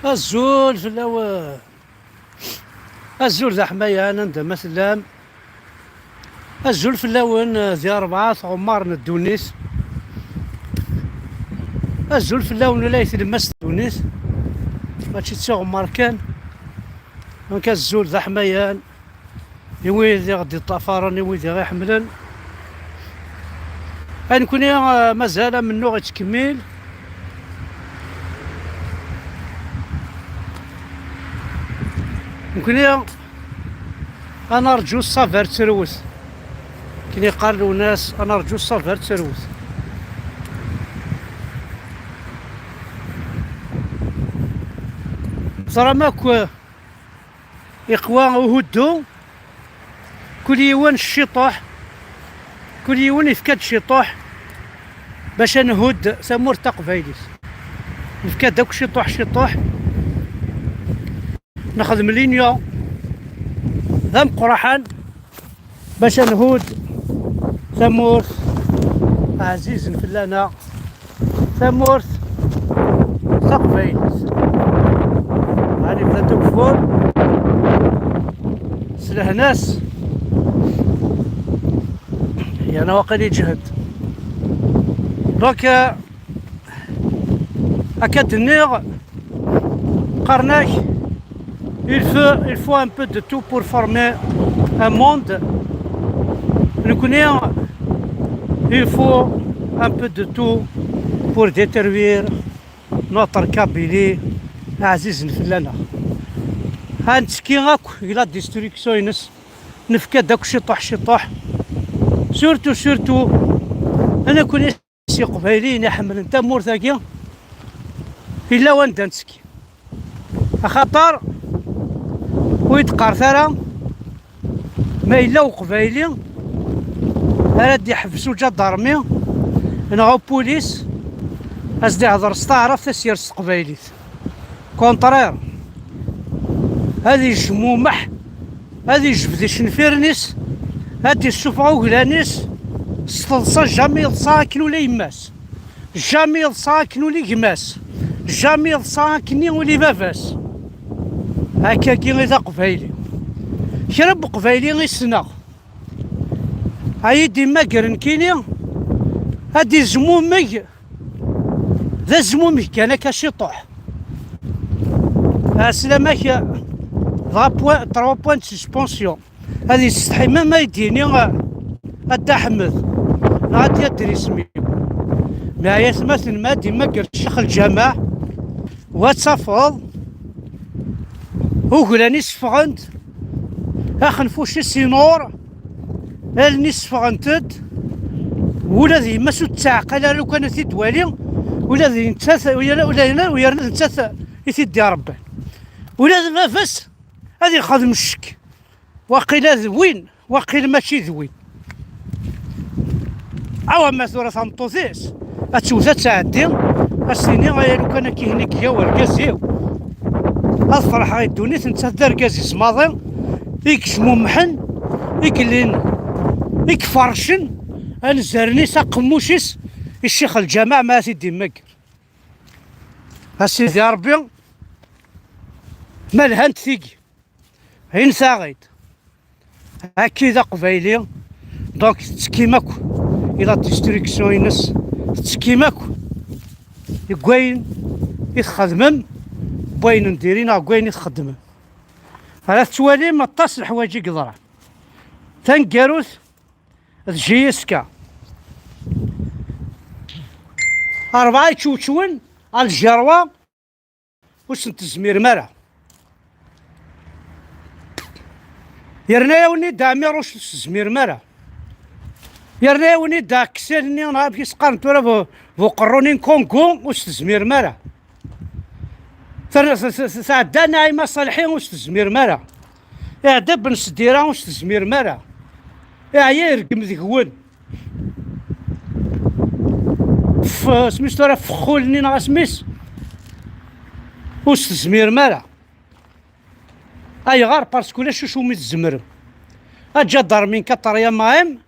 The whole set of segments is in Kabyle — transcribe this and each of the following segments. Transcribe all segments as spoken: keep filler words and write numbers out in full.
Azul fell-awen. Azul d aḥmayan, anda ma tellam. Azul fell-awen, di rebɛa tɣemmar n ddunit. Azul fell-awen, ula i tlemmast n ddunit. Mačči d tiɣemmar kan. Donc, azul d aḥmayan. I wid i ɣ-d-iṭṭafaren, i wid i ɣ-iḥemmlen. Ay nekkni, eh, mazal amennuɣ yettkemmil. Nekkni ad narǧu ṣṣaber d terwet. Akken yeqqar Lwennas, ad narǧu ṣṣaber d terwet. Teẓram akk, eh, iqwa uhuddu, kul yiwen ciṭuḥ, kul yiwen yefka-d ciṭuḥ bac ad nhudd tamurt taqbaylit. Nefka-d akk ciṭuḥ ciṭuḥ, nexdem l'union d ameqqraḥan bac ad nhudd tamurt ɛzizen fell-aneɣ. Tamurt taqbaylit. Ɛni bda ugeffur s lehnas, yerna waqil iǧhed. Donc, euh, akka d-nniɣ, qqaren-ak, il faut, il faut un peu de tout pour former un monde. Nekkni, il faut un peu de tout pour détruire notre Kabylie ɛzizen fell-aneɣ. Ha nettekki akk deg la destruction-ines, nefka-d akk ciṭuḥ ciṭuḥ. Surtout, surtout, a nekkni s Iqbayliyen iḥemmlen tamurt-agi, yella wanda nettekki. Axaṭer ur yi-d-qqaret ara ma yella Uqbayli ara d-iḥbes uǧadarmi neɣ upulis, ad s-d-ihder s taɛrabt, ad s-yers s teqbaylit. Contraire, ad ijmumeḥ, ad ijbed icenfiren-is, ad d-issufeɣ uglan-is s teḍsa, jamais yeḍsa akken ula yemma-s. Jamais yeḍsa akken uli gma-s. Jamais yeḍsa akkenni uli baba-s. Akkagi i d aqbayli. Kra n uqbayli i ssneɣ, a yi-d-immager nekkini, ad d-izmumeg, d azmumeg kan akka ciṭuḥ. Ɛeslama-k, dɣa point, trois points de suspension. Ad yessetḥi ma, ma d-yini, a Dda Ḥmed, neɣ ad d-yadder isem-iw. Mi ay atmaten, ma ad d-immager Ccix Lǧameɛ, wa ad tafeḍ, uglan-is ffɣen-d, axenfuc-is inur, allen-is ffɣent-d, ula d yemma-s ur tettɛeqqal ara lukan ad t-id-twali, ula d nettat, ula, ula, ula yerna d nettat i t-id-iṛebban. Ula d baba-s ad ixdem ccek. Waqila d win, waqil mačči d win. Awa ma tura tameṭṭut-is, ad tewwet ad tɛeddi, ad s-tini, "Ay, lukan akka ihi nekk ga wergaz-iw, ad ferḥeɣ i ddunit, nettat d argaz-is maḍi, i yecmumḥen, i yellin, i iferrcen anzaren-is, aqemmuc-is, i Ccix Lǧameɛ, ma ad t-id-immager." A Sidi Ṛebbi, ma lhant tigi. Ayen taɣit. Akka i d aqbayli, donc tettekkim akk i la destruction-ines, tettekkim akk deg wayen i txedmem, deg wayen n diri neɣ deg wayen i txeddmem. Ara tettwalim aṭas n leḥwayeǧ i yeḍran. Taneggarut d J S K. Rebɛa yeččewčwen, Aljerwa, ur sen-tezmirem ara. Yerna-yawen-id Ɛmiruc, ur s-tezmirem ara. Yerna-yawen-id Aksal-nni, neɣ amek i s-qqaren tura, bu, bu qerru-nni n Kongo, ur s-tezmirem ara. Ter-, t-, t-, tɛedda Naɛima Ṣalḥi, ur s-tezmirem ara. Iɛedda Ben Sedira, ur s-tezmirem ara. Iɛya irgem deg-wen. F-, asmi-s tura, fexxul-nni neɣ asmi-s, ur s-tezmirem ara. Ayɣer? Parce que ulac acu umi tzemrem. Aǧadarmi n quatrième M,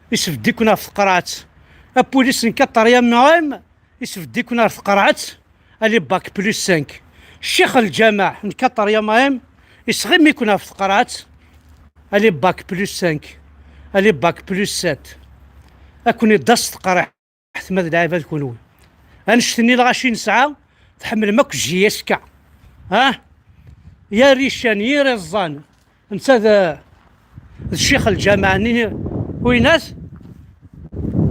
isbedd-iken ɣef tqerɛet. Apulis n quatrième M, isbedd-iken ɣer tqerɛet. Allez, bac plus cinq. Ccix lǧameɛ n quatrième M, isɣimi-ken ɣef teqraɛt, allez bac plus cinq, allez bac plus sept, ad ken-iddas teqriḥt ma d lɛibad kunwi. Annect-nni lɣaci nesɛa, tḥemmlem akk J S K. Ah? Yir ican, yir iẓẓan, netta d, d ccix lǧameɛ-nni, winat,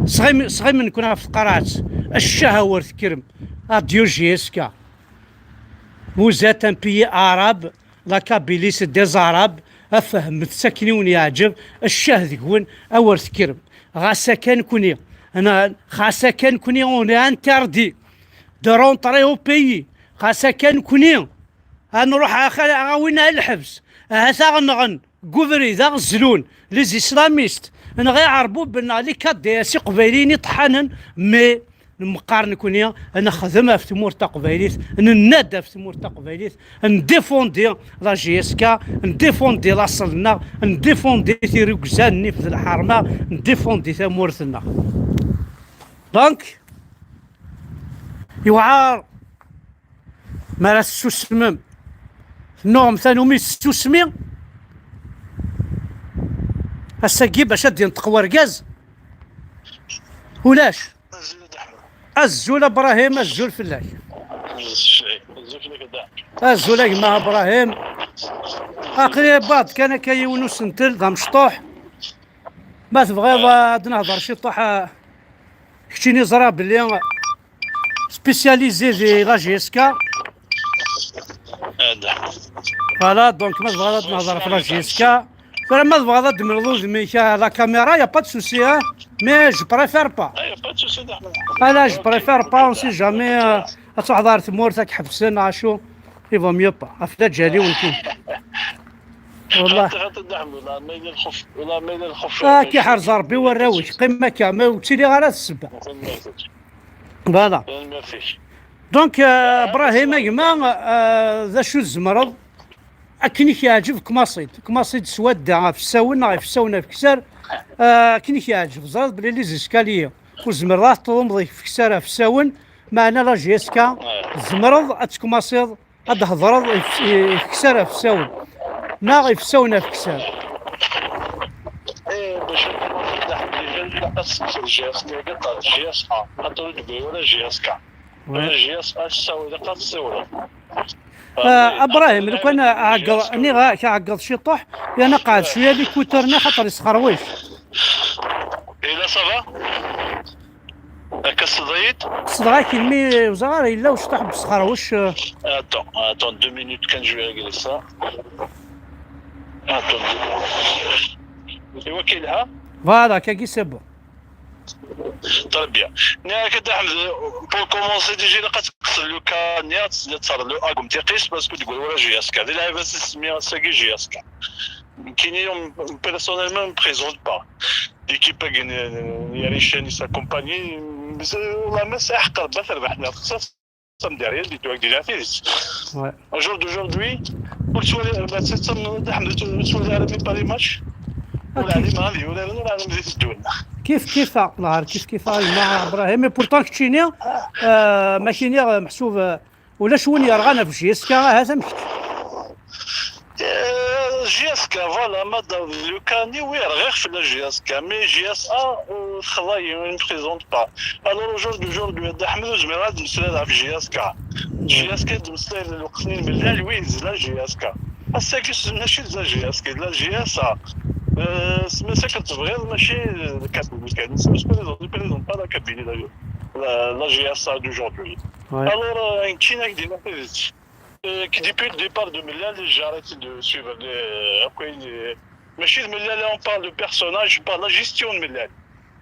sɣim-, sɣimen-ken ɣef tqaraɛt, ccah a wer tekkrem, adieu J S K. Vous êtes un pays arabe, la Kabylie c'est des arabes, afehmet s akken i wen-yeɛǧeb, ccah deg-wen, a wer tekkrem. Ɣas akka nekni, na-, xas akka nekni, on est interdit de rentrer au pays, xas akka nekni, ad nruḥ a xa-, a ɣawin ar lḥebs, ahat a ɣ-nɣen deg ubrid, a ɣ-zlun les islamistes, neɣ iɛerbuben, neɣ les K D S iqbayliyen iṭeḥḥanen, mais nmeqqar nekni, nexdem ɣef tmurt taqbaylit, nenna-d ɣef tmurt taqbaylit, ndéfendi la J S K, ndéfendi laṣel-nneɣ, ndéfendi tirugza n nnif d lḥerma, ndéfendi tamurt-nneɣ. Donc, yewɛer mi ara tessusmem. Tennuɣem tanumi s tsusmi. Ass-agi bac ad d-yenṭeq wergaz. Ulac. Azul a Brahim, azul fell-ak. Azul a gma Brahim. Aql-i baḍ kan akka yiwen usentel d amecṭuḥ. Ma tebɣiḍ ad nehḍer ciṭuḥ, ah, keččini ẓra belli spécialisé di la J S K. Voilà, donc ma tebɣiḍ ad nehḍer ɣef la J S K. Tura ma tebɣiḍ ad d-temleḍ udem-ik à la caméra, y a pas de souci, hein. Mais je préfère pas. Ah, y a pas de souci, Dda Ḥmed. Ah là, je préfère pas, on sait jamais, euh, ad truḥeḍ ɣer tmurt, ad k-ḥebsen, acu. Il vaut mieux pas. Ɣef laǧal-iw nekkin. Wallah. Xaṭi, xaṭi, Dda Ḥmed, wallah, ma yella lxuf, wallah, ma yella lxuf. Ah, k-iḥrez Rebbi warraw-ik. Qqim akka, ma ur ttiliɣ ara d ssebba. Voilà. Donc, euh, Brahim, a gma, euh, d acu tzemreḍ akken i k-yeɛǧeb kmaṣid, kmaṣid swadda ɣef Sawen neɣ ɣef Sawen ɣef Kser, euh, akken i k-yeɛǧeb. Ẓriɣ belli les escaliers ur tzemreḍ ad teṭṭumeḍ ɣef Kser ɣef Sawen, meɛna la J S K tzemreḍ ad tkmaṣiḍ ad d-hedreḍ i Kser ɣef Sawen neɣ i Sawen ɣef Kser. Eh, bac ad tmurreḍ Dda Ḥmed, ilaq ad tesseqseḍ J S K, J S A, xaṭer ur d-tewwi ara J S K. J S A tessawel, ilaq ad tessiwleḍ. Ah, Abrahim, lukan ɛeggeḍ, nniɣ-ak ɛeggeḍ ciṭuḥ, yerna qɛed cwiya l'écouteur-nni xaṭer yesxerwic. Et là, ça va? Akka tesseḍ-iyi-d? Qesdeɣ-ak imi ur ẓriɣ ara yella ucṭuḥ n usxerwec, eh. Attends, attends deux minutes kan, je vais régler ça. Attends. Iwa k-yelha? Voilà, kagi c'est bon. Très bien. Nniɣ-ak a Dda Ḥmed, pour commencer, déjà, ilaq ad tekkseḍ le cas-nni, ad terreḍ le agum tiqis, parce que deg wala J S K. Di lɛibad s semmi ass-agi J S K. Nekkini, personnellement, ne me présente pas. L'équipe-agi n, n Yaricen et sa compagnie, mais, euh, والله ma sɛiɣ ḥeqq Rebbi ad terbeḥ, neɣ texṣer, ça me dit rien du tout, ak d-iniɣ tidet. Ouais. Au jour d'aujourd'hui, ur ttwali, ma tettamneḍ Dda Ḥmed, ur ttwali ara même pas les matchs. Ur ɛlimeɣ ad yurar, ur ɛlimeɣ ad teddun. Kif kif, aql-aɣ kif kif, a gma Ibrahim, et pourtant keččini, euh, ma kini, euh, meḥsub, euh, ulac win yerɣan ɣef J S K, ahat am kečč. Euh, J S K, voilà, ma d le cas-nni, oui, rɣiɣ fell-as J S K, mais J S A, euh, texḍa-yi, ne me présente pas. Alors, au jour d'aujourd'hui, a Dda Ḥmed, ur zmireɣ ad mmeslayeɣ ɣef J S K. J S K i d-mmeslayen lweqt-nni n Mellal, oui, d la J S K. Ass-agi, mačči d la J S K, d la J S A. Euh, semma-s akken tebɣiḍ, mačči d Kabylie kan. Semma-s, ne présente pas la Kabylie, d'ailleurs. La, la J S A d'aujourd'hui. Ouais. Alors, euh, nekkini ad ak-d-iniɣ tidet. Euh, que depuis le départ de Mellal, j'ai arrêté de suivre les, après les, mačči d Mellal, on parle de personnage, je parle de la gestion de Mellal.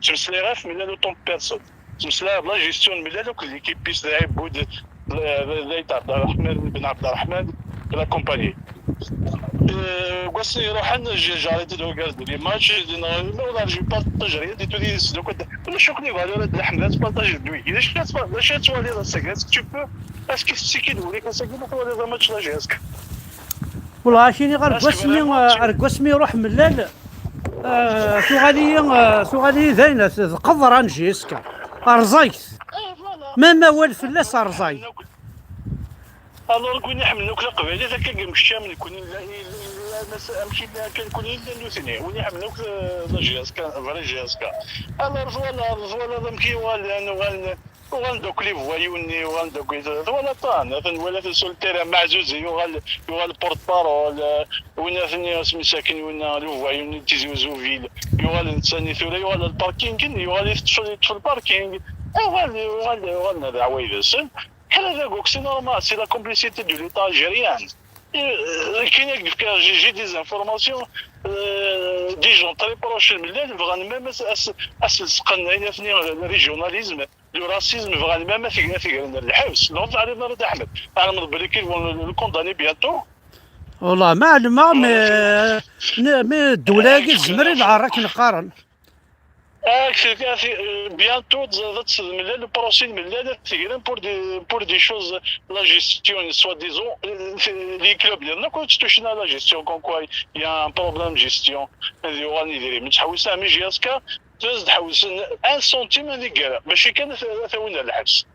Ttmeslayeɣ ɣef Mellal autant que personne. Ttmeslayeɣ ɣef la gestion de Mellal, akk l'équipe-is, lɛibud, Zayt Abderrahmane, Ben Abderrahmane, la compagnie. Euh, deg wass-nni iruḥen, j'ai, j'ai arrêté de regarder les matchs, j'ai dit, non, non, là, je partage rien du tout, des, donc, ulac akk les valeurs de Dda Ḥmed, ad tpartajeḍ d wigi. D acu ad twa-, d acu ad twaliḍ ass-agi? Est-ce que tu peux, est-ce que c'est qui le, ass-agi ma twaliḍ amatch la J S K? Wallah, akini ɣer wasmi, ɣer wasmi iruḥ Mellal, euh, tuɣal-iyi, euh, tuɣal-iyi d ayen, d qeḍran J S K. Rẓaget. Même awal fell-as rẓaget. Alors, win iḥemmlen akk taqbaylit, akka i yemmekcam, nekkni nella, i, i, amek yella akka, nekkni nella nutni, win iḥemmlen akk, eh, la J S K, vrai J S K. Alors, twalaḍ, twalaḍ amek i uɣalen, uɣalen, uɣalen-d akk les voyous-nni, uɣalen-d akk, twalaḍ-ten, atan, twalaḍ-ten sur le terrain, Maɛzuzi yuɣal, yuɣal porte-parole, eh, win-a-ten-i, asmi sakin, win-a, le voyou-nni n Tizi Uzzu Ville, yuɣal netta-nni tura, yuɣal le parking, yuɣal yeṭṭef, yeṭṭef le parking, uɣal, uɣal, uɣalen ar ɛwayed-nsen. Kra d aguk, c'est normal, c'est la complicité de l'État algérien. Euh, كاين هكا، j'ai, j'ai des informations, euh, des gens très proches من الليل بغان même أس-، أس-، أسلسقن عيناتني le régionalisme, le racisme, بغان même أتقرن الحبس. Donc علي نرد أحمد، أعلم بلي كي vont le condamner bientôt. والله ما علمها، mais mais الدولة هاكي تزمر يلعار راك نقارن. Ah, c'est, ah, c'est, euh, bientôt, ça, ça, ça, mais là, le procès, mais là, là, c'est grand pour des, pour des choses, la gestion, soi-disant, euh, c'est les clubs, il y en a qui touchent à la gestion, comme quoi il y a un problème de gestion. Il y aura des, mais tu vois, ça, mais jusqu'à, tu vois, un centime, des gars. Mais je suis quand même, ça, ça, on a le حبس.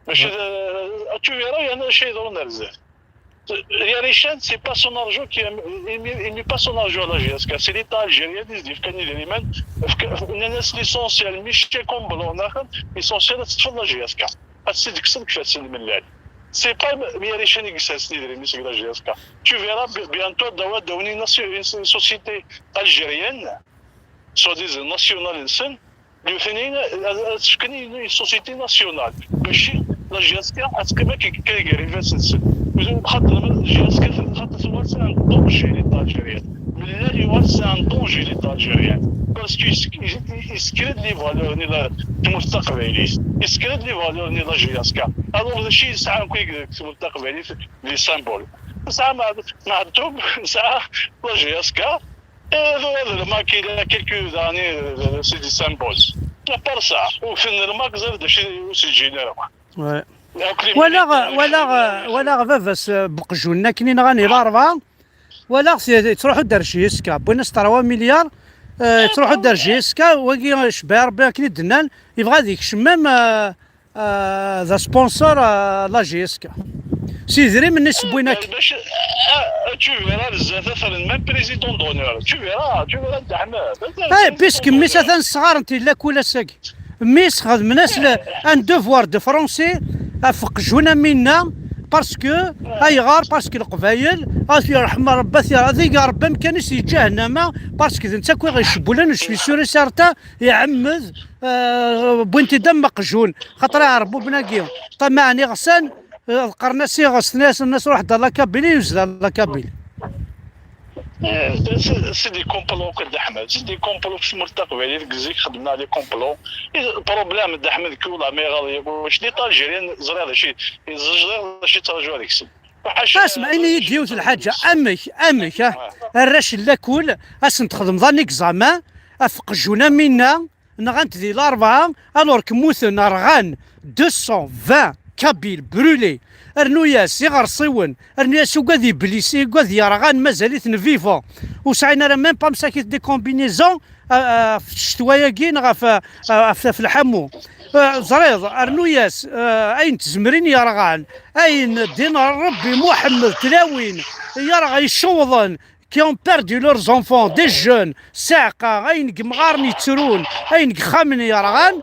Mais je, euh, tu verras, il y en a chez dans le Yarishan, c'est pas son argent qui a, il met, il met pas son argent à la J S K, c'est l'État algérien, ils disent, كان يدير لي مان، ف-، ف-، الناس l'essentiel، ماشي كوم بلون آخر، l'essentiel تطفل la J S K. هاد السيد كسب كيف هاد السيد من اللعب. C'est pas Yarishan يقصد يدير لي la J S K. Tu verras bi-، bientôt داو، داوني ناسيو-، une société algérienne. Soi-disant nationale نسن، لوثنين، تسكني une société nationale. ماشي la J S K تقيم كي كي ريفاس نسن. خاطر la J S K خاطر سوال c'est un danger l'État algérien. من لا ليوا c'est un danger l'État algérien. Parce que يسكرد les valeurs ني لا تموت تقبيليس. يسكرد les valeurs ني la J S K. Alors شي ساعة كي تموت تقبيليس les symboles. ساعة ما ما عندهم ساعة la J S K. Eh, هذا الماك il y a quelques années, euh, c'est des symboles. À part ça, وفين الماك زاد شي سجينا. Ouais. Walaɣ, walaɣ, walaɣ baba-s, euh, Beqjun akken i nɣan i Larebɛa. Walaɣ t-, yettruḥu-d ar J S K, wwin-as trois milliards, euh, yettruḥu-d ar J S K, wagi, euh, cebbaɛ Rebbi akken i d-nnan, yebɣa ad yekcem même, euh, euh, d asponsor, euh, la J S K. S idrimen i s-wwin akka. Bac, ah, tu verras, zdat atan même président d'honneur. Tu verras, tu verras, Dda Ḥmed. Eh, puisque mmi-s atan sɣarent yella kul ass-agi. Mmi-s xedmen-as le-, un devoir de français ɣef qjun am winna, parce que, ayɣer? Parce que Leqbayel, ad t-yerḥem Rebbi, ad t-yerḥem, ad iga Rebbi amkan-is di ǧahennama, parce que d netta akk i ɣ-icewwlen, je suis sûr et certain, iɛemmed, euh, wwin-t-id am aqjun, xaṭer iɛerbuben-agi ṭṭamaɛen iɣsan, euh, ḍeqqren-as iɣes, tenna-as, tenna-as ruḥ-d ar la Kabylie, yuzzel ar la Kabylie. Eh, c'est, c'est des complots, Dda Ḥmed. C'est des complots في تمورت تقبايليت, deg zik xedmen les complots. Eh, le problème, Dda Ḥmed, كي والله ما يغاض يقول واش l'État algérien, ẓriɣ d acu, ẓriɣ d acu yettṛaju ad yekseb. Asma, ini-yi-d yiwet lḥaǧa. Amek, amek, ah, arrac n lakul, ad sen-txedmeḍ un examen, ɣef qjun am winna, nɣan-t di Larebɛa, alors que mmuten, rɣan deux cent vingt Kabyles brûlés, rnu-yas iɣersiwen, rnu-yas ugad iblisi, ugad yerɣan, mazal-iten vivants, ur sɛin ara même pas msakit des combinaisons, ah, ah, ɣef ccetwa-agi neɣ ɣef, ah, ɣef, ɣef lḥamu. Ah, ẓriɣ, rnu-yas, ah, ayen tzemrin yerɣan, ayen din Rebbi Muḥemmed tlawin yerɣa icewḍen, qui ont perdu leurs enfants, des jeunes, ssiɛqa, ayen deg yemɣaren yettrun, ayen deg yexxamen yerɣan,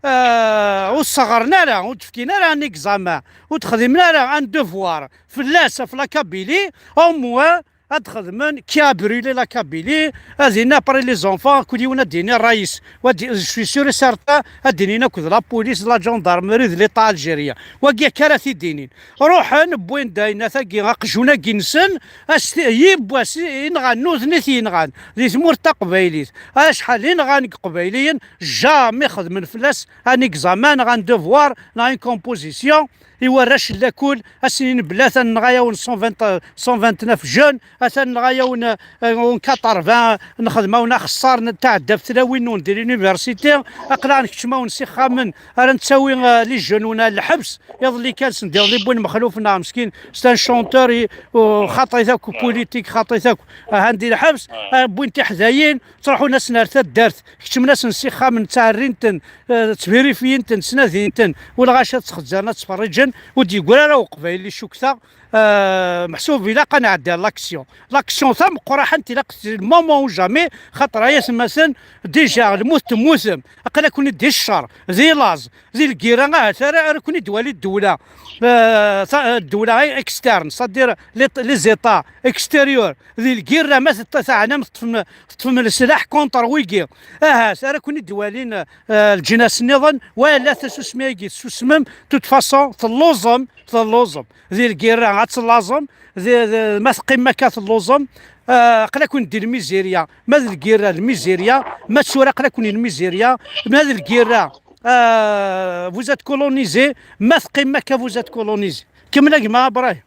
euh, ur sseɣren ara, ur d-fkin ara un examen, ur d-xdimen ara un devoir fell-as, ɣef la Kabylie, au moins ad xedmen qui a brûlé la Kabylie, ad in après les enfants, kul yiwen ad d-yini ṛṛay-is. Wa di-, je suis sûr et certain, ad d-inin akked la police, la gendarmerie d l'État algérien. Wagi akka ara t-id-inin. Ruḥen, wwin-d ayen, tagi, aqjun-agi-nsen, as t-, yiwwas i, i nɣan, nutni i t-yenɣan. Di tmurt taqbaylit, acḥal i nɣan deg Iqbayliyen, jamais xedmen fell-as un examen, neɣ un devoir, neɣ une composition. I warrac n lakul, ad s-inin belli atan nɣa-yawen cent vingt, cent vingt-neuf jeunes, atan nɣa-yawen, euh, quatre-vingts, nxedm-awen axeṣṣar n taɛeddabt tlawin-nwen di l'université, aql-aɣ nkeččem-awen s ixxamen, ara nettawi, euh, les jeunes-nwen ar lḥebs. Iḍelli kan sendiḍelli wwin Mexluf neɣ meskin, c'est un chanteur, i, u xaṭi-t akk, politique, xaṭi-t akk, ahan di lḥebs, ah, wwin tiḥdayin, ttruḥun-asen ar taddart, keččmen-asen s ixxamen, ttɛerrin-ten, eh, ttbirifiyen-ten, ttnadin-ten, u lɣaci ad ttxezzaren, ad ttferriǧen, ur d-yeggra ara uqbayli, cukkteɣ, Euh, meḥsub ilaq ad nɛeddi ɣer l'action. L'action tameqqraḥant ilaq, c'est le moment ou jamais, xaṭer ay atmaten, déjà lmut temmutem, aql-aken-id di ccer, di laẓ, di lgirra, ahat ara, ara ken-id-twali ddewla, euh, ta-, ddewla externe, c'est-à-dire les, les états extérieurs, di lgirra ma tet-, teɛnam teṭṭfem, teṭṭfem leslaḥ contre wigi, ahat ara ken-id-walin, euh, leǧnas nniḍen, wala tasusmi-agi tessusmem, de toute façon telluẓem, telluẓem. Di lgirra ad tellaẓem, di, di, ma teqqimem akka telluẓem. Ah, aql-aken di lmizirya, ma d lgirra lmizirya, ma d tura aql-aken di lmizirya, ma d lgirra, ah, vous êtes colonisés, ma teqqimem akka vous êtes colonisés. Kemmel a gma Abray.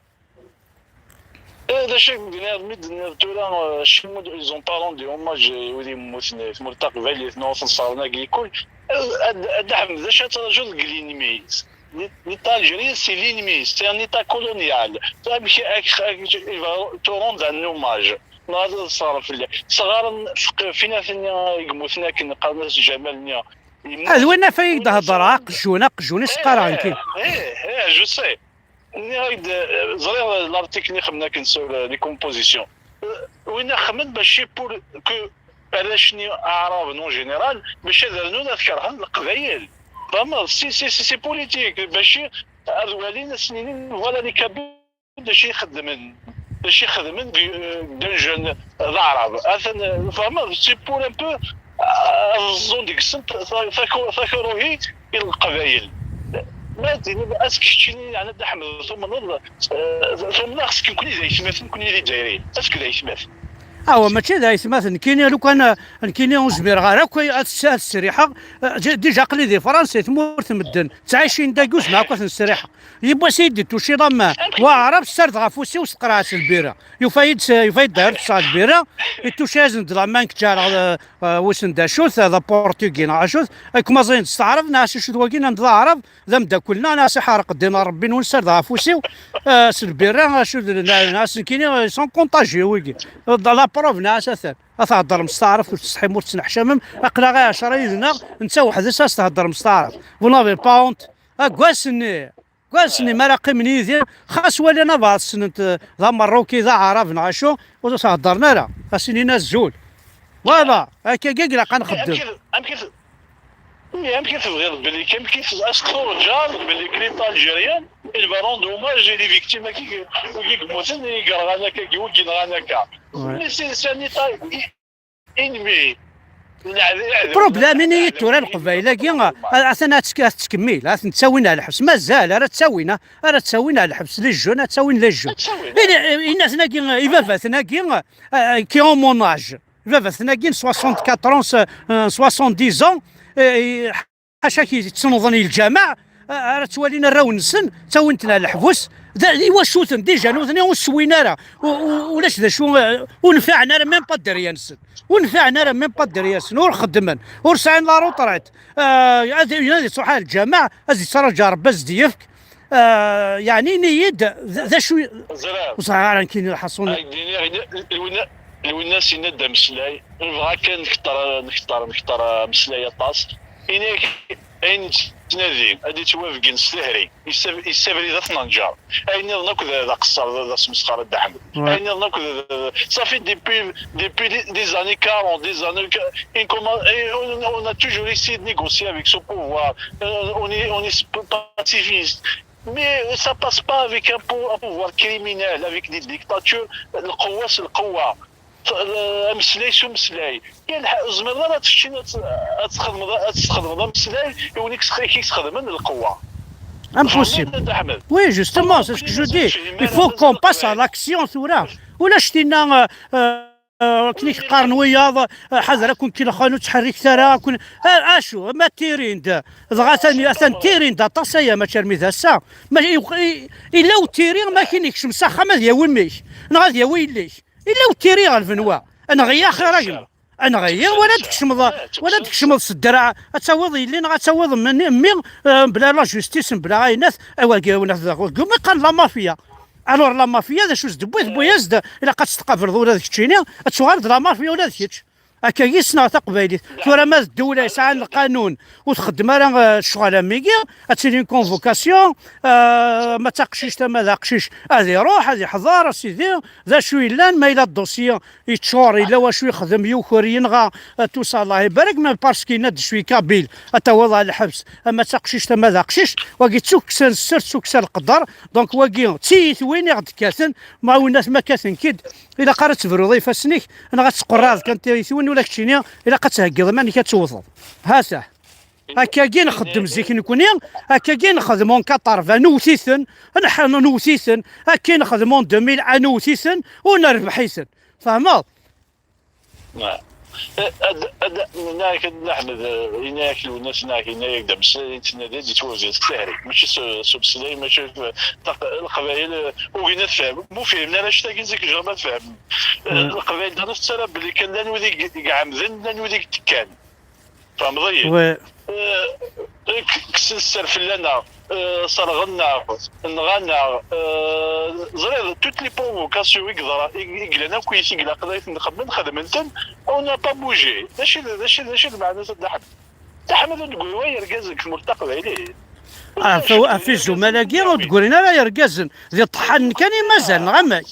Eh, d acu i d-nniɣ, mi d-nniɣ tura, eh, cci, ils ont pas rendu hommage i wid yemmuten, i tmurt taqbaylit, neɣ ur ten-sseɣren agi ikul. Eh, a Dda Ḥmed, d acu ad trajuḍ deg l'ennemi? L'État algérien, c'est l'ennemi, c'est un État colonial. Amek, amek, amek, il va te rendre un hommage. Neɣ ad tesseɣreḍ fell-i. Sɣaren, f-, f-, finat-nni i yemmuten akken, qqaren-as Ǧamal-nni. Ah, d win ɣef ay d-hedreɣ, aqjun, aqjun i s-qqareɣ nekki. Eh, eh, eh, je sais. Nniɣ-ak-d, eh, ẓriɣ l'article-nni xemmen akken sur, eh, les compositions. Eh, win xemmen mačči pour que arrac-nni aɛraben en général, mačči ad rnun ad kerhen Leqbayel. Tfehmeḍ? Si, si, si, c'est politique. Mačči ad walin, ad sen-inin, voilà, les Kabyles d acu i xeddmen, d acu i xedmen deg, eh, d un jeune d aɛrab. Atan, eh, tfehmeḍ? C'est pour un peu, eh, ad ẓẓun deg-sen ta-, ta-, taku-, takuruhi i Leqbayel. Ma d-tiniḍ, est-ce que keččini, yeɛni, a Dda Ḥmed, tumneḍ, eh, tumneḍ est-ce que nekkni d aytmaten, nekkni d Izzayriyen? Est-ce que d aytmaten? Awa, mačči d aytmaten. Nekkini, lukan, eh, nekkini ur zmireɣ ara akk ad s-, ad sriḥeɣ. Eh, j-, déjà aql-i di Fransa, i tmurt n medden. Ttɛicin dagi, ur zmireɣ akk ad ten-sriḥeɣ. Yiwwas i d-ituciḍ am waɛrab, ssard ɣef ufus-iw, s teqraɛt n lbira. Yufa-yi-d s-, yufa-yi-d daher tesɛa lbira, ituci-asen-d la main, kečč ara, eh, eh, wissen d acu-t, d aportugi neɣ acu-t, ad kem-aẓayen s taɛrabt, neɣ acu d wagi, nnan-d d aɛrab, d ameddakel-nneɣ, neɣ s iḥerq ddin n Rebbi-nwen, ssard ɣef ufus-iw, eh, s lbira, acu d, neɣ, neɣ s nekkini, ils sont contagieux wigi. D la preuve, neɣ s atan. Ad theddrem s taɛrabt, ur tettsetḥim, ur tettneḥcamem, aql-aɣ i ɛecra yid-neɣ, netta weḥd-s ad s-theddrem s taɛrabt. Vous n'avez pas honte? Aggas-nni. Deg wass-nni mi ara qqimen yid-i, xas walin abeɛḍ ssnen-t, eh, d amerruki, d aɛrab neɣ acu, ur s-heddren ara, ad s-inin azul. Voilà, akkagi i ilaq ad nxeddem. Amek i, amek i, amek i tebɣiḍ belli, amek i t-, ad s-turǧaḍ belli l'État algérien, il va rendre hommage i les victimes-agi, wigi yemmuten, i yerɣan akka, wigi yenɣan akka. Ouais. Mais c'est, c'est un État ennemi. Problème ini i tura Leqbayel-agi, a-, atan ad tk-, ad tettkemmil, ad ten-ttawin ar lḥebs. Mazal ara ttawin, ara ttawin ar lḥebs, les jeunes, ad ttawin les jeunes. Ad ttawin. Ini-, ini-asen-agi, i baba-ten-agi, euh, qui ont mon âge. Baba-ten-agi n soixante-quatre ans, euh, soixante-dix ans, euh, ḥaca ki yettnuḍen i lǧameɛ, a-, ara ttwalin arraw-nsen, ttawin-ten ar leḥbus. D, i wacu-ten? Déjà, nutni ur swin ara. U-, u-, ulac d acu, eh, ur nfiɛen ara, même pas dderya-nsen. Ur nfiɛen ara, même pas dderya-nsen. Ur xeddmen, ur sɛin la retraite. Eh, ad, ad yettruḥ ar lǧameɛ, ad yettṛaǧu Ṛebbi ad s-d-yefk. Eh, yeɛni, ini-yi-d, d, d acu i, ẓriɣ. Ur ẓriɣ ara nekkini lḥaṣun. Ad k-d-iniɣ, ini-, Lwennas yenna-d ameslay, nebɣa kan nekter, nekter, nekter ameslay aṭas. Ini-ak ayen yettnadi ad yettwabeggen s tehri, yessab-, yessabrid ad t-nenǧer. Ayen nniḍen akk d, d aqeṣṣer, d, d asmesxer, a Dda Ḥmed. Ouais. Ayen nniḍen akk d, d, d, ça fait depuis, depuis des, des années quarante, des années que, et comment, et on, on a toujours essayé de négocier avec ce pouvoir. Euh, on est, on est pacifiste. Mais ça passe pas avec un pou-, un pouvoir criminel, avec des dictatures. Lqewwa s lqewwa. Ameslay s umeslay. Yal ḥa-, tzemreḍ ara ad teččiḍ, ad t-, ad txedmeḍ, ad tesxedmeḍ ameslay i win i k-, i k-sxedmen lqewwa. Impossible. Tfehmeḍ, a Dda Ḥmed? Oui, justement, c'est ce que je dis. Il faut qu'on passe à l'action tura. Ulac tinna, euh, euh, akken i k-qqaren wiyaḍ, euh, ḥader ad ken-kelxen, ur ttḥerriket ara, ad ken-, a-, acu, ma ttirin-d, dɣa atan, atan ttirin-d aṭas aya, mačči armi d ass-a. Ma i, i, illa uttiri, ma akken yekcem s axxam ad yawi mmi-k, neɣ ad yawi yelli-k. Illa uttiri ɣer lbenwa. Anɣi axir a gma. Anɣi, wala ad tkecmeḍ, wala ad tkecmeḍ s ddreɛ, ad tawiḍ yelli neɣ ad tawiḍ mmi, mmi, eh, mebla la justice, mebla ayennat, awagi, awennat daɣ, deg umi qqaren la mafia. Alors la mafia, d acu s-d-tewwi? Tewwi-yas-d, ilaq ad tt-tqableḍ ula d keččini, ad tuɣaleḍ d la mafia ula d kečč. Akka i ssneɣ taqbaylit. Tura ma d ddewla yesɛan lqanun ur txeddem ara, eh, ccɣel am wigi, ad tili une convocation, eh, ma d taqcict ama d aqcic ad iruḥ, ad iḥḍer, a sidi, d acu yellan, ma yella dossier yeččur, yella wacu yexdem, yuker, yenɣa, eh, tout ça, Allah ibarek, mais parce que yenna-d je suis kabyle, ad tawiḍ ɣer lḥebs, ama d taqcict ama d aqcic, wagi d tukksa n sser, d tukksa n leqder, donc wagi d tiyitwin i ɣ-d-kkaten, ma winat ma kkaten-k-id, ilaq ara tebruḍ i ifassen-ik, neɣ ad teqqureḍ kan tiyitwin, ula keččini ilaq ad theggiḍ iman-ik ad tewwḍeḍ. Hatah. Akkagi nxeddem zik nekni, akkagi nxeddem en quatre-vingts, newwet-iten, nḥ-, newwet-iten, akka nxeddem en deux mille un, newwet-iten, u nerbeḥ-iten. Tfehmeḍ? Ad, ad, nniɣ-ak, a Dda Ḥmed, eh, yenna-ak Lwennas, nniɣ-ak, yenna-ak-d ameslay, yettnadi ad yettwabdil s tehri. Mačči s, s umeslay, mačči f-, taq-, Leqbayel, eh, ugin ad fehmen. Ma ur fihmen ara annect-agi zik, jamais ad fehmen. Eh, Leqbayel, d aneṣ ttara belli kan llan wid i i iɛemden, llan wid i yettekkan. Tfehmeḍ-iyi? Eh, k-, kksen sser fell-aneɣ, eh, serɣen-aɣ, nɣan-aɣ, eh, ẓriɣ, toutes les provocations i yeḍra-, i, i yellan akk, i, i ilaq ad ten-nxemmem, xedmen-ten, on n'a pas bougé. D acu i d, d acu i d, d acu i d lmeɛna-s a Dda Ḥmed? Dda Ḥmed ur d-tegri ara yergazen deg tmurt taqbaylit. Ɣef, ɣef izumal-agi ur d-grin ara yergazen, d iṭeḥḥanen kan i mazal, neɣ amek?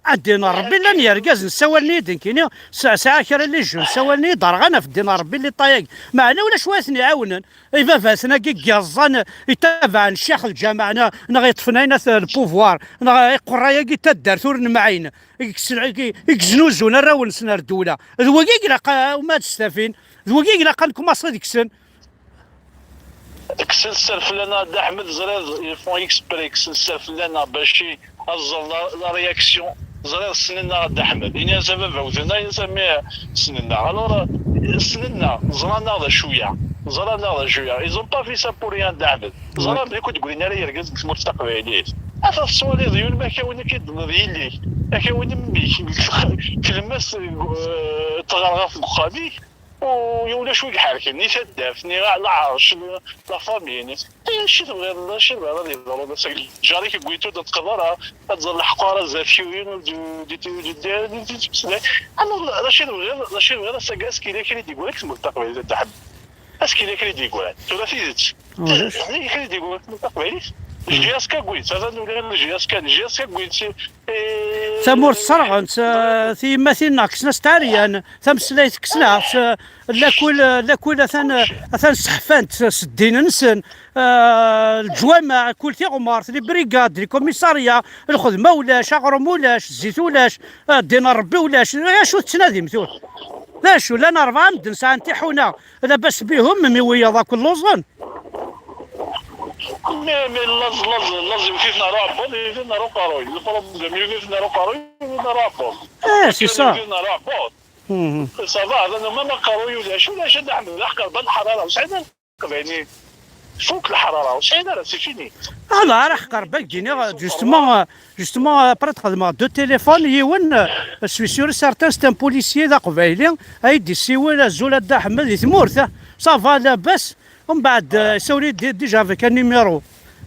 Ad d-inin Ṛebbi llan yergazen, ssawalen-iyi-d nekkini, s-, sɛiɣ kra n les jeunes, ssawalen-iyi-d rɣan ɣef ddin n Ṛebbi, les tailles-agi. Meɛna ulac wa ten-iɛawnen. Ibabaten-agi i yeẓẓan, itabaɛen ccix lǧameɛ, ne-, neɣ yeṭṭfen ayen at le pouvoir, neɣ iqerray-agi n taddart ur nemɛin, i yekksen, i, i yeznuzun arraw-nsen ar ddewla. D wagi i ilaq, uh, uma ad stafin, d wagi i ilaq ad nkumaṣi deg-sen. Kksen sser fell-aneɣ a Dda Ḥmed, ẓriɣ, ils font exprès, kksen sser fell-aneɣ bac i ad ẓren la, la réaction. Ẓriɣ ssnen-aɣ a Dda Ḥmed. Ini-as a baba wten-aɣ, ini-as a mmi ssnen-aɣ. Alors, ssnen-aɣ, ẓran-aɣ d acu-ya. Ẓran-aɣ d acu-ya. Ils ont pas fait ça pour rien a Dda Ḥmed. Ẓran belli ur d-grin ara yergazen deg tmurt taqbaylit. Ata tettwaliḍ yiwen ma akka win i k-id-tenniḍ yelli-k, akka win mmi-k, tlemmast, eh, tɣerɣert deg uxxam-ik, U ulac wi iḥerken, ni taddart, ni lɛerc, ni la famille, ni, eh, acu tebɣiḍ, acu tebɣiḍ ad yeḍru d ass-agi? Lǧar-ik yewwi-t-ur d-teqqiḍ ara, ad tẓer lḥeqq ara zdat-k yiwen ur d-, d-, d-, d-, d-, d-yettmeslay. Ama d acu tebɣiḍ, d acu tebɣiḍ ass-agi, askil akal i d-yeggran deg tmurt taqbaylit a Dda Ḥmed. Askil akal i d-yeggran. Tura tidet. Ulac. Askil akal i d-yeggran deg tmurt taqbaylit. J S K wwin-t, atan ula d J S K, J S K wwin-t. Tamurt sserɣen-tt, eh, tiyemmatin-nneɣ kksen-as-tt ɛeryan, tameslayt kksen-aɣ-tt, eh, lakul, eh, lakul atan, eh, atan seḥfan-tt s ddin-nsen, eh, leǧwameɛ, kul tiɣmert, les brigades, les commissariats, lxedma ulac, aɣrum ulac, zzit ulac, eh, ddin n Ṛebbi ulac, d acu tettnadim tura? D acu, llan rebɛa medden sɛan tiḥuna, labas bihum, mi wiyaḍ akk lluẓen. Mais, mais laẓ, laẓ, laẓ yewwet-iten ar uɛebbuḍ, yewwet-iten ar uqerruy. Le problème, yewwet-iten ar uqerruy, yewwet-iten ar uɛebbuḍ. Eh, c'est ça. Yewwet-iten ar uɛebbuḍ. Mhm. Ça va, hada même aqerruy ulac, ulac, a Dda Ḥmed, d aḥeqq, lḥerara, ur sɛin ara Leqbayel. Fuk lḥerara, ur sɛin ara, c'est fini. Alors, ara ḥeqq Rebbi ad k-d-iniɣ, justement, euh, justement, après ad xedmeɣ deux téléphones, yiwen, euh, je suis sûr et certain, c'est un policier d aqbayli, ay d-yessiwel, azul a Dda Ḥmed, di tmurt, ah. Ça va, labas, Mbeɛd, eh, yessawel-iyi-d déjà avec un numéro,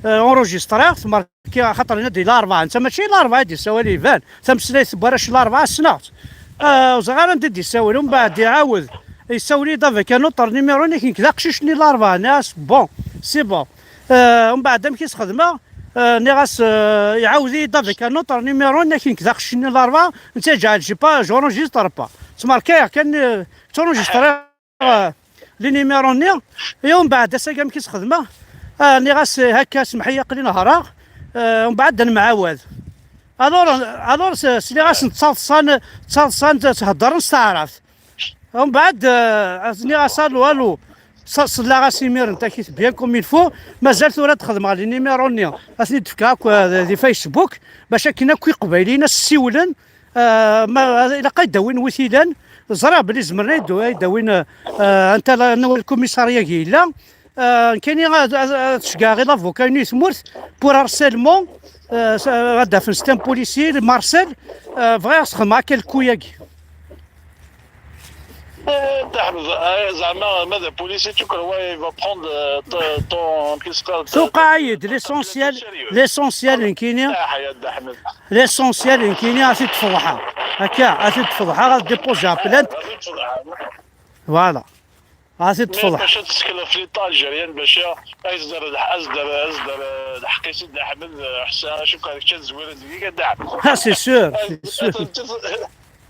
eh, enregistré, tmerki, axaṭer yenna-d i Larebɛa, netta mačči i Larebɛa i d-yessawal, iban, tameslayt n warrac n Larebɛa ssneɣ-tt. Eh, ur ẓriɣ ara anda i d-yessawel, mbeɛd iɛawed, yessawel-iyi-d avec un autre numéro, nniɣ-ak nekk d aqcic-nni n Larebɛa, nniɣ-as bon, c'est bon. Eh, mbeɛd amek i s-xedmeɣ? Eh, nniɣ-as, eh, iɛawed-iyi-d avec un autre numéro, nniɣ-ak nekk d aqcic-nni n Larebɛa, netta yeǧɛel, j'ai pas, j'enregistre pas. Ttmerkayeɣ kan, eh, ttṛenjistriɣ. Ah, les numéros-nni, et mbeɛd ass-agi amek i s-xedmeɣ? Ah, nniɣ-as, eh, hakka, semmeḥ-iyi, aql-i nehreɣ, eh, mbeɛd ad nemɛawad. Alors, alors, s-, sliɣ-asen ttaḍsan, ttaḍsan, ttheddren s taɛrabt. Mbeɛd, eh, nniɣ-as, allo, allo. S-, selleɣ-as imiren takit bien comme il faut, mazal tura ad xedmeɣ les numéros-nni, ad ten-id-fkeɣ akk, eh, di Facebook, bac akken akk iqbayliyen ad s-ssiwlen, Ah, ma, ilaq ad d-awin wi t-ilan. Ẓriɣ belli zemren ad d-, ad d-awin, ah, anta la, anwa lkumisarya i yella. Ah, nekkini ad, ad, ad ceggɛeɣ i lavoka-inu i tmurt pour harcèlement. Ah, s-, ad d-afen, c'est un policier, Marcel. Ah, bɣiɣ ad s-xedmeɣ akka lku-agi. Eh, Dda Ḥmed, eh, zeɛma ma d policier, tu crois il va prendre, euh, ton, ton, qu'est-ce que, tuqeɛ-iyi-d, l'essentiel, l'essentiel nekkini. Ah, ya Dda Ḥmed. L'essentiel, nekkini ad t-id-feḍḥeɣ. Akka, ad t-id-feḍḥeɣ, ad déposer plainte. Voilà. Ɛad teṭṭfeḍ. Bac ad tessekleḍ les Algériens, bac ad s-d-terr, ad s-d-terr, ad s-d-terr lḥeqq i Sidi Ḥmed Ḥsen, acu kan kečč ad zwiren deg-i, a Dda Ḥmed. Ah, c'est sûr, c'est sûr.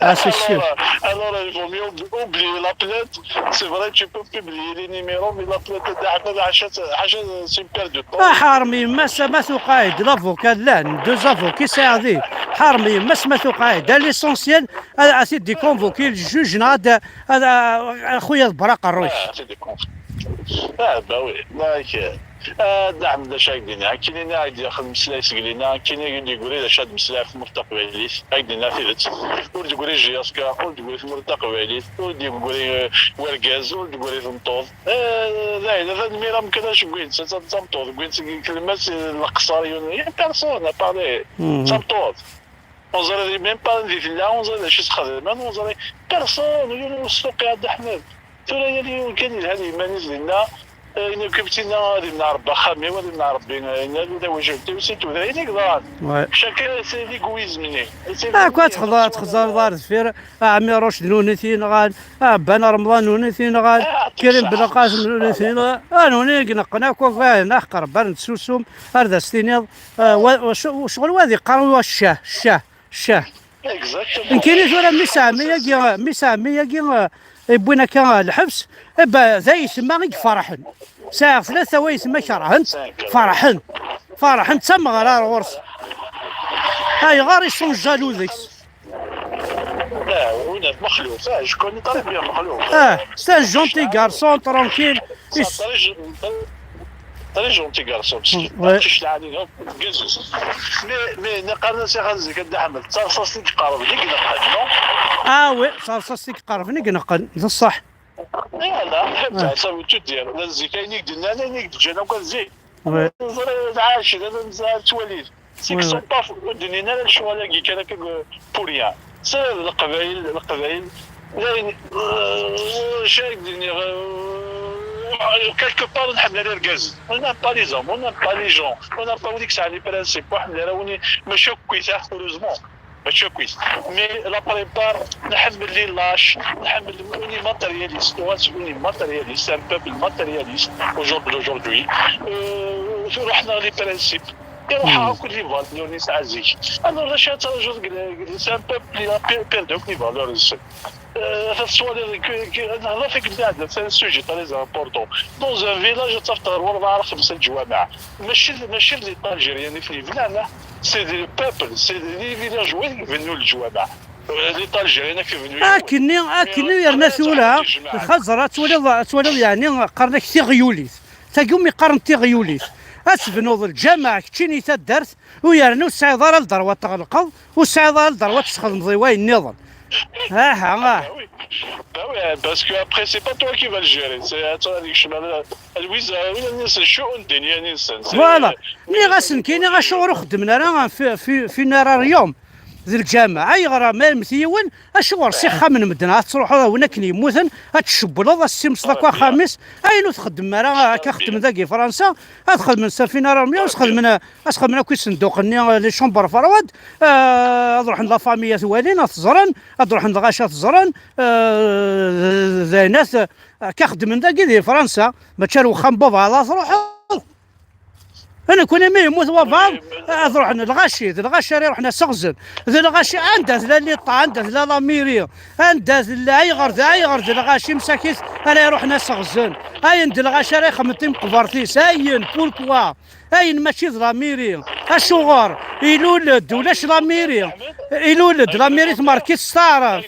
Ah, c'est sûr. Alors, alors, il vaut mieux oublier la plainte. C'est vrai, tu peux publier les numéros, mais la plainte de Ahmed, حاشا, حاشا, c'est une perte de temps. Ah, ḥarem yemma-s ma tuqaɛid, l'avocat llan, deux avocats sɛiɣ din. Ḥarem yemma-s ma tuqaɛid. L'essentiel, ad, ad t-id-iconvoquer le juge, neɣ ad, ad, a xuya ḍebber aqerru-k. Ah, c'est des conflits. Ah, bah oui. Like, euh, Ah, Dda Ḥmed, d acu ay d-iniɣ? Akken i d-yaxdem meslay seg lina, akken i d-yegri d acu ad meslay ɣef tmurt taqbaylit, ay d-iniɣ tidet. Ur d-yegri J S K, ur d-yegri tmurt taqbaylit, ur d-yegri, eh, wergaz, ur d-yegri tmeṭṭut. Eh, d ayen, d anmir amkan aceggi-nsen, d tameṭṭut, wwin seg tlemmast, eh, leqṣer, yun, il y a personne à parler. D tameṭṭut. Ur ẓriɣ même pas anda tella, ur ẓriɣ d acu i s-xedmen, ur ẓriɣ personne, yiwen ur s-tuqiɛ a Dda Ḥmed. Tura yal yiwen kan yelha d yiman-is dinna, eh, ayen akk i d-yenna ad imneɛ Rebbi axxam-iw, ad imneɛ Rebbi, eh, ayen d awacult-iw, c'est tout, d ayen i yeḍran. Chacun c'est l'égoïsme-nni. Akk ad txeẓ-, ad txeẓẓreḍ ar deffir, a Ɛmiruc d nuni t-yenɣan, a Ɛebban Remḍan d nuni t-yenɣan, Karim Belqasem d nuni t-yenɣan, a nuni i ineqqen akk, akk ayen aḥeqq Rebbi ar nettsusum, ar d as-tiniḍ, eh, wa-, wa-, ccɣel wa ad iqqar wa ccah, ccah. Ccah. Exactement. Nekkini tura mmi-s n ɛemmi-agi, mmi-s n ɛemmi-agi, eh, yewwin akka, eh, lḥebs, eh, ba, d aytma i iferḥen. Sɛiɣ tlata waytma kerhen-t, ferḥen. Ferḥen d tameɣra ar ɣur-s. Ayɣer isunjalu deg-s? Ah, winna Mexluf, ah, je connais très bien Mexluf. Ah, c'est un gentil garçon, tranquille. Très gentil garçon, meskin. Aqcic lɛali, gazus. Mais, mais, qqaren-as i Xalzik a Dda Ḥmed, d tarṣaṣt i iqerben i ineqqen, non? Ah oui, d tarṣaṣt i iqerben i ineqqen, d ṣṣeḥ. Voilà, ça veut tout dire. D zik ayen i k-d-nnan, ayen i k-d-ǧǧan akk ad zik. Ẓriɣ lɛaci, d ayen nettwali. C'est que sont pas, ur d-nnin ara lecɣal-agi kan akka pour rien. C'est Leqbayel, Leqbayel, d ayen, euh, acu ara k-d-iniɣ, euh, quelque part ur nḥemmel ara irgazen. On n'aime pas les hommes, on n'aime pas les gens, on n'aime pas win i yesɛan les principes, ur nḥemmel ara win i, mačči akkit, heureusement. Mačči akkit. Mais la plupart, nḥemmel les lâches, nḥemmel, on est matérialiste, on est matérialiste, c'est un peuple matérialiste aujourd'hui. Euh, ruḥen-aɣ les principes. Iruḥ akk les valeurs-nni nesɛa zik. Alors, d acu ad trajuḍ deg, deg, c'est un peuple qui a per-, perdu akk les valeurs-nsen. Euh, tettwaliḍ, nehḍer tikkelt iɛeddan, c'est un sujet très important. Dans un village, ad tafeḍ ɣer werbaɛ ar xemsa leǧwameɛ. Mačči, mačči d les Algériens i ten-yebnan, ah. C'est des peuples, c'est des villageois i ibennun leǧwameɛ. Euh, les Algériens i ibennun. Akkenni, akkenni yerna tura, xaẓer, ad twaliḍ, ad twaliḍ, yeɛni, qqaren-ak tiɣyulit. Tagi umi qqaren tiɣyulit. Ad tebnuḍ lǧameɛ, keččini taddart, u yerna ur tesɛiḍ ara lderwa ad tɣelqeḍ, ur tesɛiḍ ara lderwa ad tesxedmeḍ i wayen nniḍen. Aha, ah. Bah oui, parce que après, c'est pas toi qui vas le gérer. C'est à toi de gérer. Louise, euh, oui, c'est chaud, on dit, c'est, c'est, Voilà. Nniɣ-asen, kini acuɣer ur xeddmen ara fi, fi, funéraire d lǧameɛ? Ayɣer ma yemmet yiwen, acuɣer s ixxamen n medden ad truḥeḍ, a win akken yemmuten, ad tcewwleḍ, ad tessimseḍ akk axxam-is? Ayen ur txeddmem ara, akka xeddmen dagi Fransa, ad xedmen s funéraire, ad sxedmen, ad sxedmen akk isenduqen-nni, les chambres froides, eh, ad ruḥen la famille ad t-walin, ad t-ẓren, ad ruḥen lɣaci ad t-ẓren, eh, d ayen ad, akka xeddmen dagi di Fransa, mačči ar wexxam n baba ad truḥeḍ. Nekkni mi yemmut wabɛaḍ, ad ruḥen lɣaci, d lɣaci ara iruḥen ad seɣzen. D lɣaci, anda tella l'État, anda tella la mairie, anda tella, ayɣer d, ayɣer d lɣaci msakit ara iruḥen ad seɣzen? Ayen d lɣaci ara ixemmen timeqbert-is, ayen, pourquoi? Ayen mačči d la mairie. Acuɣer? Ilul-d, ulac la mairie. Ilul-d, la mairie tmerkit s taɛrabt.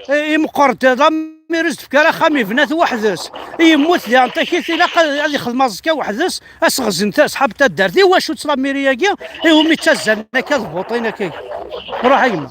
Imeqqer-d, la mairie ur s-d-tefka ara axxam, yebna-t weḥd-s. Yemmut diɣen takit, ilaq ad, ad ixdem aẓekka weḥd-s, ad seɣzen ta-, ṣḥab taddart. I wacu-tt la mairie-agi iwumi ttazzalen akka d buṭin akka? Ruḥ a gma.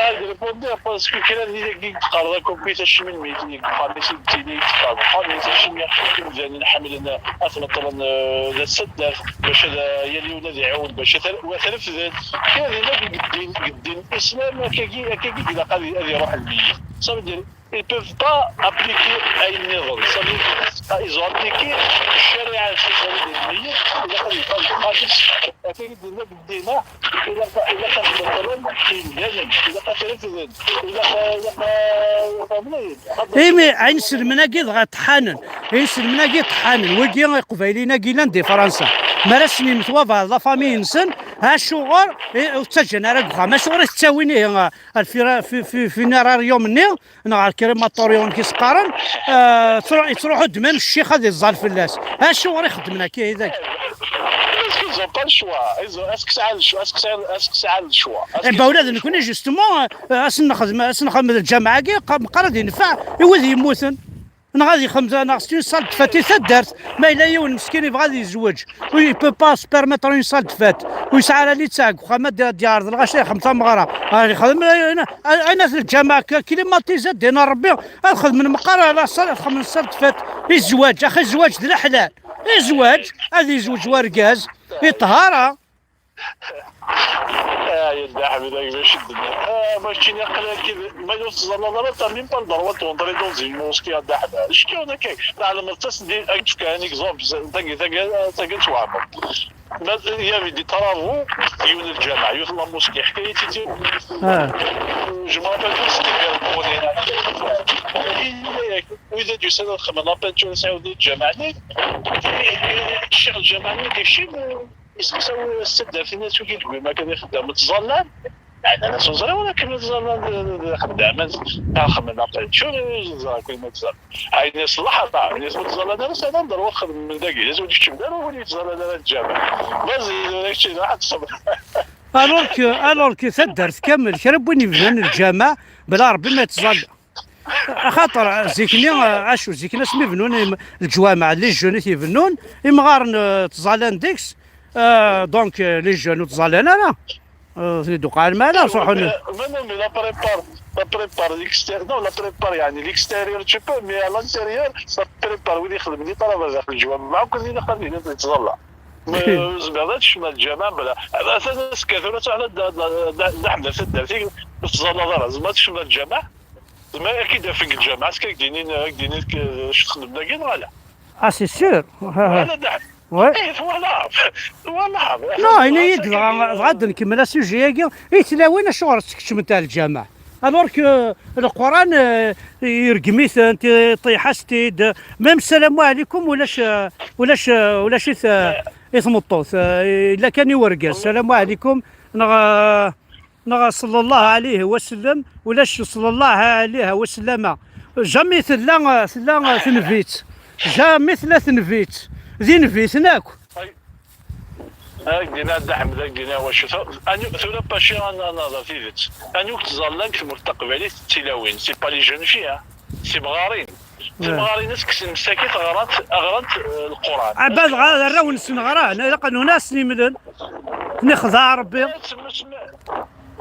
Ad répondre parce que kra n yagi yeqqar-d akk akk tacimi n meyt, yeqqar-d i d-tili, yeqqar-d acimi imdanen ḥemmlen ad tneṭṭlen, eh, d taddart, bac ad, eh, yal yiwen ad iɛiwen, bac ad, wa trefden. Kra dinna deg ddin, deg ddin islam, akkagi, akkagi ilaq ad, ad iruḥ lmeyyet. Ça veut dire, ils peuvent pas appliquer ayen nniḍen. Ça veut dire, Ils ont appliqué الشريعة الفلسطينية. إذا كان يقال القادس، أكيد إن الدين إذا كان، إذا كان مثلا يمدن، إذا كان تلفزيون، إذا كان، إذا كان، إذا كان، إيمي، عين سلمناكي دغا طحانن. عين سلمناكي طحانن. ويجي قبايلين كي لان دي فرنسا. ما رسني متوابع لا فامي نسن. ها شغل، إيه، وتسجن على قفا. ما شغل تساويني، آه، الفرا-، في، في، في نار يوم النيل. Neɣ ar kra imaṭuriwen k-isqaren, eh, ttru-, yettruḥu-d même ccix ad iẓẓal fell-as. Acuɣer i xeddmen akka, idak? Parce qu'ils ont pas le choix. Ils ont, est-ce que ça a le choix? Est-ce que ça, est-ce que ça a le choix? Est-ce Eh que ben, ula d nekkni, justement, eh, ass nxedm, ass nxedm d lǧameɛ-agi, qa-, meqqar ad yenfeɛ i wid yemmuten. Neɣ ad yexdem, neɣ c'est une salle de fête i taddart. Ma yella yiwen meskin yebɣa ad yezweǧ, il peut pas se permettre une salle de fête, ur yesɛi ara littseɛ deg uxxam ad d-, ad d-yeɛreḍ lɣaci ad yexdem tameɣra, ad yexdem, eh, eh, eh, ayna t lǧameɛ k-, climatisé, ddin n Rebbi, ad xedmen meqqar la salle, ad xedmen salle de fête i zzwaǧ. Axi zzwaǧ d leḥlal. I zzwaǧ, ad yezweǧ wergaz i ṭṭhara. Ah, ya Dda Ḥmed, a gma, cedden. Ah, ma keččini aql-ak, ma ur teẓẓalleḍ ara, t'as même pas le droit d'entrer dans une mosquée, a Dda Ḥmed. Acu-k akka? Tɛelmeḍ, d tasdin, ad k-d-fkeɣ un exemple, tagi, tagi, tagi ad twehmeḍ. Ma, il y avait des travaux, yiwen lǧameɛ, yiwet la mosquée, ḥkayet-tt-id. Ah. Je me rappelle plus ce qu'il y avait. Wid ad yusan ad xedmen la peinture, sɛiwen di lǧameɛ-nni. Ccix lǧameɛ-nni, d icim. Isteqsa-w s taddart-nni, acu i d-tewwim akken ixeddam, ttẓallan? Ɛni, ass ur ẓriɣ ula akken ttẓallan d, d, d ixeddam, ad xedmen aqenčur, ur ẓriɣ akken ma ttẓallan. Ɛni s leḥra, ɛni s ur ttẓallan ara, s ad nḍer wa xedmen dagi, d acu ur d-keččem ara, ur yettẓallan ara lǧameɛ. Ma ẓriɣ ur ak-ččin, ad tṣebr. Alors que, alors que taddart kamel, kra n win yebnan lǧameɛ, bla Rebbi ma yettẓalla. Axaṭer zik-nni, acu, zik-nni asmi bennun im-, leǧwameɛ, les jeunes i t-ibennun, imɣaren, euh, ttẓallan deg-s, euh, donc, euh, les jeunes ur ttẓallan ara, euh, ur ten-id-uqɛen ara, ṣuḥen. Mais, mais non, mais la prépare, la prépare, l'extérieur, non, la prépare, يعني, l'extérieur, tu peux, mais à l'intérieur, la prépare, wid ixedmen les travaux daxel leǧwameɛ, akk din aql-i ttẓalla. Mais, euh, zemreɣ ad tecna lǧameɛ, bla, atan azekka tura, tura, Dda, Dda, Dda, Dda Ḥmed, taddart-ik, ur tettẓallaḍ ara, zemreɣ ad tecna lǧameɛ? Zemreɣ ad k-id-afeɣ deg lǧameɛ, ad k-id-inin, ad k-d-inin, eh, acu txeddmem dagi, neɣ ala? Ah, c'est sûr. Voilà, Dda Ḥmed. Ouais. Eh, twalaḍ, twalaḍ. Non, ini-yi-d dɣa, dɣa ad nkemmel asujet-agi. I tlawin, acuɣer ttkeččment ar lǧameɛ? Alors que Leqran, euh, yergem-itent, iṭiḥ-as-t-id. Même ssalamu ɛlikum ulac, euh, ulac, euh, ulac-it, euh, i tmeṭṭut. Euh, yella kan i urgaz. Ssalamu ɛlikum, neɣ, euh, neɣ ṣellallahu ɛalayhi wa sellem, ulac ṣellallahu ɛalayhi wa sellama. Jamais tella, euh, tella, euh, tenbitt. Jamais tella tenbitt. D inbiten akk. Ay. Ad ak-d-iniɣ, a Dda Ḥmed, ad ak-d-iniɣ wacu. Tu-, anu-, tura Paci, ad n-, ad nehder tidet. Anwa i yettẓallan deg tmurt taqbaylit? D tilawin, c'est pas les jeunes filles, hein. Timɣarin. Timɣarin-is kksen msakit, ɣrant, ɣrant, eh, Lquran. Abad ɣer arraw-nsen ɣran, ilaq ad nuna asen-imlen. Nixdeɛ Rebbi.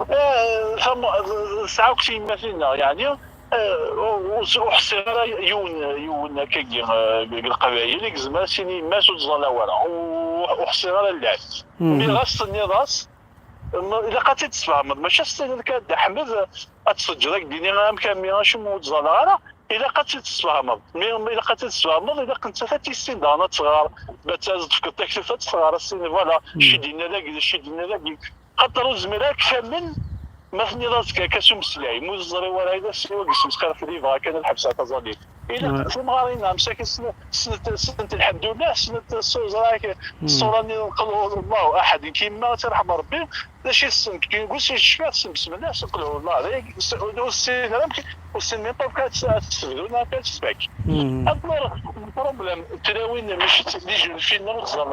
Eh, tama-, tesɛa akk tyemmatin-nneɣ, yeɛni, eh, ur, ur, ur ḥṣiɣ ara yiwen, yiwen akkagi, eh, deg Leqbayel i yezmer ad s-yini yemma-s ur tẓalla wara. Ur, ur ḥṣiɣ ara llan. Mi ɣas tenniḍ-as, m-, ilaq ad tt-id-tesfehmeḍ, mačči ad s-tiniḍ kan, a Dda Ḥmed, ad tfeǧǧeḍ, ad k-d-iniɣ amek a mmi, acimi ur tẓalleḍ ara. Ilaq ad tt-id-tesfehmeḍ. Mi, mi ilaq ad tt-id-tesfehmeḍ, ilaq nettat ad tissin daɣen ad tɣer. Ma d ta-, ad tefkeḍ taktubt ad tɣer, ad s-tini, voilà, cci d-yenna dagi, d cci d-yenna dagi. Xaṭer ur tezmir ara ad k-tamen ma tenniḍ azekka akka s umeslay, ma ur teẓri wara, i d ass-iw ad yesmesxir fell-i, yebɣa kan ad ḥebseɣ taẓallit. Ilaq timɣarin-a, msakit ssnent, ssnent, ssnent lḥemdullah, ssnent ṣṣura-nni n Qul huwa Allahu aḥad, nekk yemma ad tt-irḥem Rebbi, d acu i tessent? Deg ussu yecfiɣ, tessen besmella, tessen qul huwa Allahu, d ay-, s-, ur ssinen ara amek, ur ssinen même pas amek ad tt-, ad tt-tebdu neɣ amek ad tt-tfak. Alors, le problème, tlawin, mačči d les jeunes filles, ur ẓẓallen.